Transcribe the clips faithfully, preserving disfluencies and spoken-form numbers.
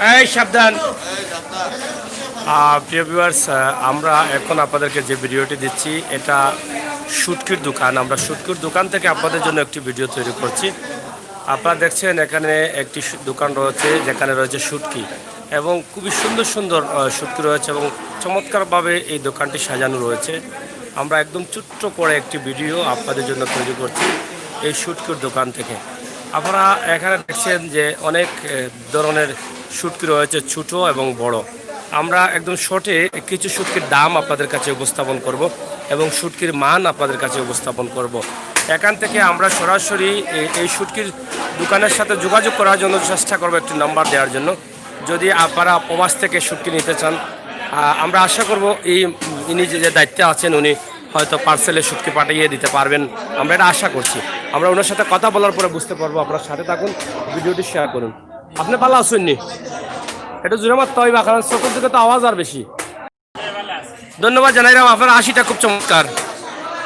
এই সাবধান। আহ, প্রিয় ভিউয়ার্স, আমরা এখন আপনাদেরকে যে ভিডিওটি দিচ্ছি, এটা শুটকির দোকান। আমরা শুটকির দোকান থেকে আপনাদের জন্য একটি ভিডিও তৈরি করছি। আপনারা দেখছেন, এখানে একটি শু- দোকান রয়েছে, যেখানে রয়েছে শুটকি এবং খুবই সুন্দর সুন্দর আহ, শুটকি রয়েছে এবং চমৎকারভাবে এই দোকানটি সাজানো রয়েছে। আমরা একদম ছোট্ট করে একটি ভিডিও আপনাদের জন্য তৈরি করছি এই শুটকির দোকান থেকে। আপনারা এখানে দেখছেন যে অনেক আহ, ধরনের শুটকি রয়েছে, ছোট এবং বড়। আমরা একদম শর্টে কিছু শুটকির দাম আপনাদের কাছে উপস্থাপন করব এবং শুটকির মান আপনাদের কাছে উপস্থাপন করব। এখান থেকে আমরা সরাসরি এ- এই শুটকির দোকানের সাথে যোগাযোগ করার জন্য চেষ্টা করব একটি নাম্বার দেওয়ার জন্য। যদি আপনারা প্রবাস থেকে শুটকি নিতে চান, আহ, আমরা আশা করব এই ইনি যে যে দায়িত্বে আছেন, উনি হয়তো পার্সেলে শুটকি পাঠিয়ে দিতে পারবেন, আমরা এটা আশা করছি। আমরা ওনার সাথে কথা বলার পরে বুঝতে পারবো। আপনারা সাথে থাকুন, ভিডিওটি শেয়ার করুন। আপনি ভালা আছইন নি? এটা জোরে মাততে হইবা, কারণ চকুর দিকে তো আওয়াজ আর বেশি। ধন্যবাদ জানাইলাম, আপনার আশিটা খুব চমৎকার,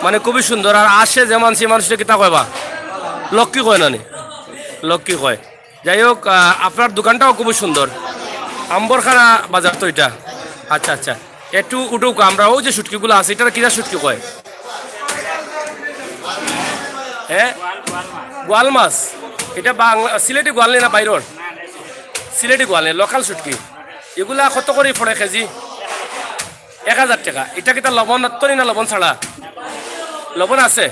মানে খুবই সুন্দর। আর আসে যে মানুষ, এই মানুষটা কিতা কইবা, লক্ষ্মী কয় না নি? লক্ষ্মী কয়। যাই হোক, আহ, আপনার দোকানটাও খুবই সুন্দর। আম্বরখানা বাজার তো এটা। আচ্ছা, আচ্ছা, একটু উঠুক, আমরা ওই যে শুটকিগুলো আছে, এটা কিনা শুটকি কয়? হ্যাঁ, গোয়াল মাছ। এটা বাংলা, সিলেটি গোয়াল নি না বাইরর? সিলেটি গোয়াল নি, লোকাল শুটকি। এগুলা কত করে পড়ে কেজি? এক হাজার টাকা। এটা কিতা লবণ তো নি না লবণ ছাড়া? লবণ আছে।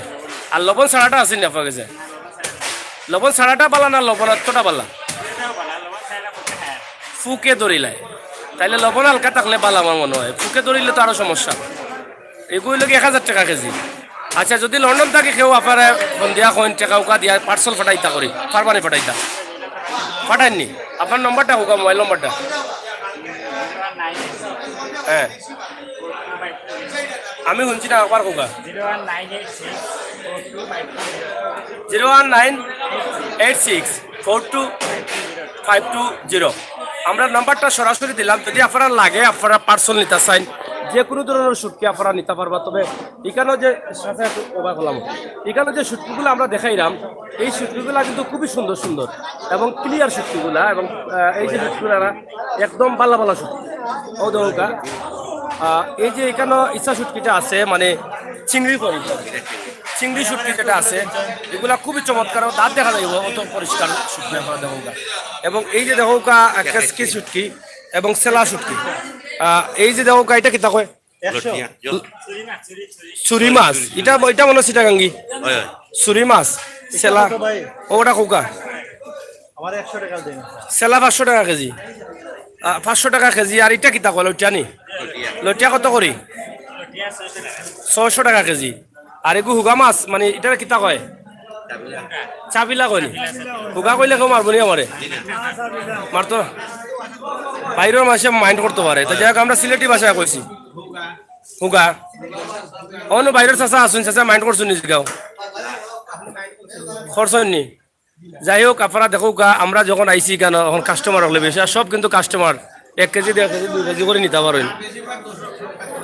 আর লবণ ছাড়াটা আছে নি আপনার কাছে? লবণ ছাড়াটা বালা না লবণাক্তটা বালা? ফুকে ধরিলায়। তাইলে লবণ হালকা থাকলে বালা আমার মনে হয়, ফুকে ধরিলে তো আরো সমস্যা। এগুলো লাগে এক হাজার টাকা কেজি। আচ্ছা, যদি লন্ডন থাকি কেউ আপনারা ফোন দিয়া কইন, টাকা উকা দিয়া পার্সেল ফাটাইতা করি, পারবানি ফাটাইতা? ফাটাইননি? আপনার নম্বরটা হোক, মোবাইল নম্বরটা। হ্যাঁ, আমি শুনছি না, একবার হোক। Zero one nine eight six four two five two zero। আমরা নাম্বারটা সরাসরি দিলাম, যদি আপনারা লাগে, আপনারা পার্সেল নিতে চাইন, যে কোনো ধরনের শুটকি আপনারা নিতে পারবা। তবে এখানে যে সাথে একটু ওভার করলাম, এখানে যে শুটকিগুলো আমরা দেখাইলাম, এই শুটকিগুলা কিন্তু খুবই সুন্দর সুন্দর এবং ক্লিয়ার শুটকিগুলা। এবং আহ, এই যে শুটকিগুলা একদম বালা বালা শুটকি। ও দেখো গা, আহ, এই যে এখানে ইচ্ছা শুটকিটা আছে, মানে চিংড়ি করি, চিংড়ি শুটকি যেটা আছে, এগুলা খুবই চমৎকার, দাঁত দেখা যায় অত পরিষ্কার শুটকি আপনারা দেখো গা। এবং এই যে দেখো গা, কেসকি শুটকি এবং সেলা শুটকি। আহ, এই যে দেখো গা, এটা কিতা কয়? লটিয়া। চুরি মাছ। এটা, এটা মনে হয় চিটাগাঙ্গি। হয়, হয়। চুরি মাছ, সেলা। কত ভাই? ওটা কোকা। আমার একশো টাকা দিন। সেলা পাঁচশো টাকা কেজি। আহ, পাঁচশো টাকা কেজি। আর এটা কিতা কয়, লটিয়া নি? লটিয়া। লটিয়া কত করি? ছয়শো টাকা কেজি। আর এগু হুগা মাছ, মানে, এটা কিতা কয়? চাবিলা। চাবিলা কয় নি? হুগা কইলে কেউ মারবো নি আমারে? মারতো না। বাইরের মাসে মাইন্ড করতে পারে। তো যাই হোক, আমরা সিলেটি ভাষায় কইছি হুগা। অন্য বাইরের চাচা আছইন, চাচা মাইন্ড করছইন নি গাও? করছইন নি? যাই হোক, আপনারা দেখো গা, আমরা যখন আইছি কেন, এখন কাস্টমার হলে বেশি, আর সব কিন্তু কাস্টমার এক কেজি, দেড় কেজি, দুই কেজি করে নিতে পারেন।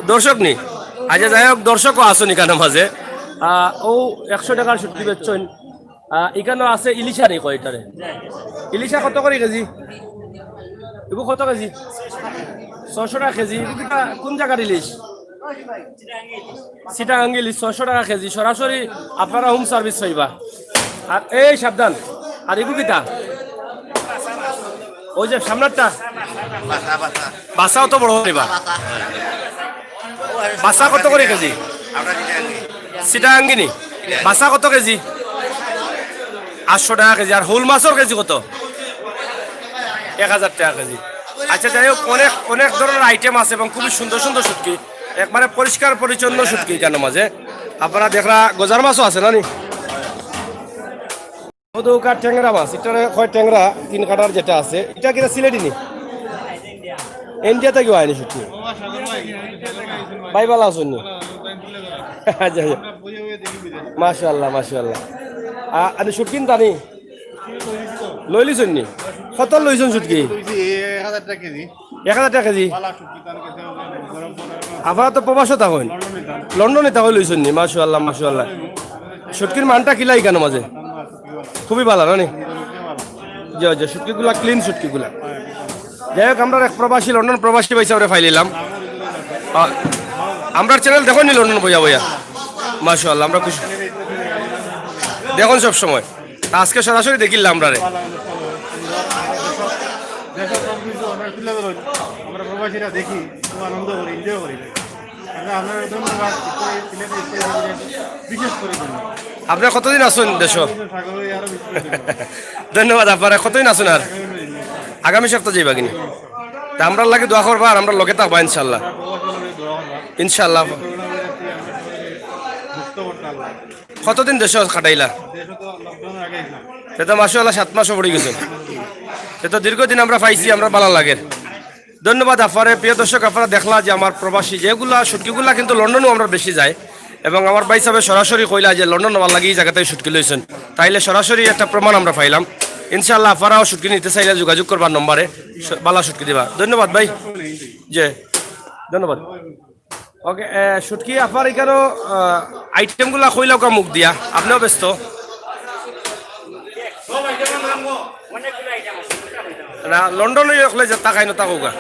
দর্শক নি? আচ্ছা, যাই হোক, দর্শকও আছইন এখানে মাঝে। আহ, ও একশো টাকার শুটকি বেচছইন। আহ, এখানে আছে ইলিশা নি কয়টারে? ইলিশা কত করে কেজি? এগু কত কেজি? ছয়শো টাকা কেজি। এগু কিতা, কোন জায়গার ইলিশ? চিটাগাং ইলিশ ছয়শো টাকা কেজি, সরাসরি আপনারা হোম সার্ভিস পাইবা। আর এই সাবধান, আর এগু কিতা? ওই যে সামনেরটা? বাসা, বাসা। বাসা অত বড় নিবা? বাসা। বাসা কত করে কেজি? আমরা চিটাগাং। চিটাগাঙ্গি নি? বাসা কত কেজি? আটশো টাকা কেজি। আর হুল মাছর কেজি কত? এক হাজার টাকা কেজি। আচ্ছা, যাই হোক, অনেক, অনেক ধরনের আইটেম আছে এবং খুবই সুন্দর সুন্দর শুটকি, একবারে পরিষ্কার পরিচ্ছন্ন শুটকি এখানে মাঝে। আপনারা দেখরা গজার মাছও আছে না নি? ও তো ওকা ট্যাংরা মাছ, এটা হয় ট্যাংরা, তিন কাটার যেটা আছে, এটা কিনা সিলেটি নি? ইন্ডিয়া থেকে আইনি শুটকি। ভাই ভালা আছইন নি? আচ্ছা, আচ্ছা। মাশাআল্লাহ, মাশাআল্লাহ। আ-, আপনি শুটকি নিতা নি? লইলিছইন নি? কত লইছইন শুটকি? এক হাজার টাকা কেজি। এক হাজার টাকা কেজি? বালা শুটকি তার কাছে গরম গরম। আপনারা তো প্রবাসও থাকইন। লন্ডনে থাকইন। লন্ডনে থাকইন লইছইন নি? মাশাআল্লাহ, মাশাআল্লাহ। শুটকির মানটা কিলা ইখানো মাঝে? খুবই ভালা না নি? জি, জি, শুটকিগুলা ক্লিন শুটকিগুলা। যাই হোক, আমরা এক প্রবাসী, লন্ডন প্রবাসী ভাই সাহেবরে পাইলিলাম। আ, আমরার চ্যানেল দেখইন নি লন্ডন বইয়া বইয়া? মাশাআল্লাহ, আমরা খুশি। দেখইন সব সময়। তা আজকে সরাসরি দেখিলাম আমরারে। দেশের সব কিছু আমরা তুলে ধরুন, আমরা প্রবাসীরা দেখি, খুব আনন্দ করি, এনজয় করি। আমরা আপনারা ধন্যবাদ, সিলেটে এসে বিশেষ করে ধন্যবাদ। আপনি কতদিন আছেন দেশো? সাগরে আরো বেশি করে ধন্যবাদ। ধন্যবাদ আপনারা। কতদিন আছেন আর? আগামী সপ্তাহ যাইবা কিনা? তা আমরার লাগি দোয়া করবা আর আমরার লগে থাকবা ইনশাআল্লাহ। ইনশাআল্লাহ। কতদিন দেশো কাটাইলা? সে তো মাশাআল্লাহ সাত মাসও পড়ি গেছে। সে তো দীর্ঘদিন আমরা পাইছি, আমরা ভালা লাগে। ধন্যবাদ আফারে। প্রিয় দর্শক, আপনারা দেখলা যে আমার প্রবাসী যেগুলা শুটকিগুলা কিন্তু লন্ডনও আমরা বেশি যাই, এবং আমার ভাই সাহেব সরাসরি কইলা যে লন্ডন আমার লাগি এই জায়গাতে শুটকি লইছেন, তাইলে সরাসরি একটা প্রমাণ আমরা পাইলাম। ইনশাআল্লাহ আফারাও শুটকি নিতে চাইলে যোগাযোগ করবার নম্বরে, স-, ভালা শুটকি দিবা। ধন্যবাদ ভাই। জি, ধন্যবাদ। ওকে, শুটকি আফার এখানো আইটেমগুলা কইলাউকা মুখ দিয়া, আপনিও ব্যস্ত। না, লন্ডন হইলে যেতা খাইন অতা কউকা।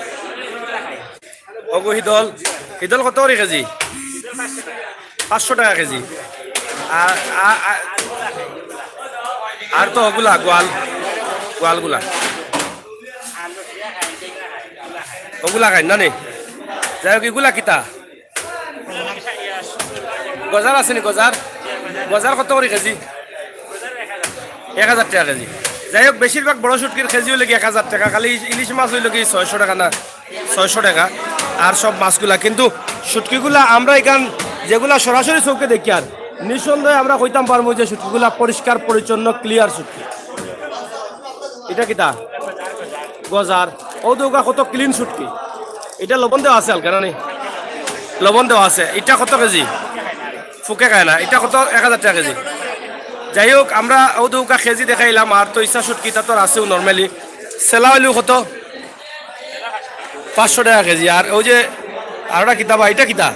ওগো হিদল, হিদল কত করি কেজি? পাঁচশো টাকা কেজি। আর, আর, আর, আর তো ওগুলা গোয়াল, গোয়ালগুলা। ওগুলা খাইন না নি? যাই হোক, ইগুলা কিতা? গজার আছে নি গজার? গজার কত করি কেজি? এক হাজার টাকা কেজি। যাই হোক, বেশিরভাগ বড় শুটকির কেজি অইলো গি এক হাজার টাকা, খালি ইলিশ মাছ অইলো গি ছয়শো টাকা না, ছয়শো টাকা। আর সব মাছগুলা কিন্তু, শুটকিগুলা আমরা এখান যেগুলা সরাসরি চউখে দেখিয়ার, নিঃসন্দেহে আমরা কইতাম পারমু যে শুটকিগুলা পরিষ্কার পরিচ্ছন্ন, ক্লিয়ার শুটকি। ইটা কিতা? গজার। অউ দেউক্কা কত ক্লিন শুটকি। ইটা লবণ দেওয়া আছে হালকা না নি? লবণ দেওয়া আছে। ইটা কত কেজি? ফুকে খায় না। ইটা কত? এক হাজার টাকা কেজি। যাই হোক, আমরা অউ দেউক্কা কেজি দেখাইলাম, আর তো ইছা শুটকি ইতা তো আছেউ normally। সেলা অইলো কত? পাঁচশো টাকা কেজি। আর ওই যে আরোটা কিতা বা, ইটা কিতা?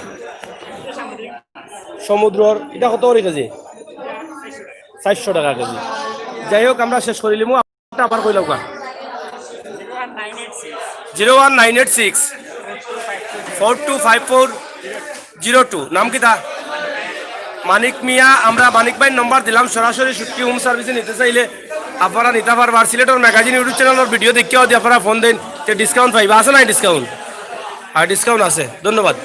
সমুদ্রর, ইটা কত করি কেজি? চারশো টাকা কেজি। যাই হোক, আমরা শেষ করিলিমু। আবার কইলাউকা। Zero one nine eight six four two five four zero two। নাম কিতা? মানিক মিয়া। আমরা মানিক ভাইর নম্বর দিলাম, সরাসরি শুটকি হোম সার্ভিসে নিতে চাইলে আপনারা নিতা পারবা। আর সিলেটর ম্যাগাজিন YouTube চ্যানেলর ভিডিও দেখিয়াও যদি আপনারা ফোন দেইন, তে discount পাইবা। আছে না discount? আর discount আছে। ধন্যবাদ।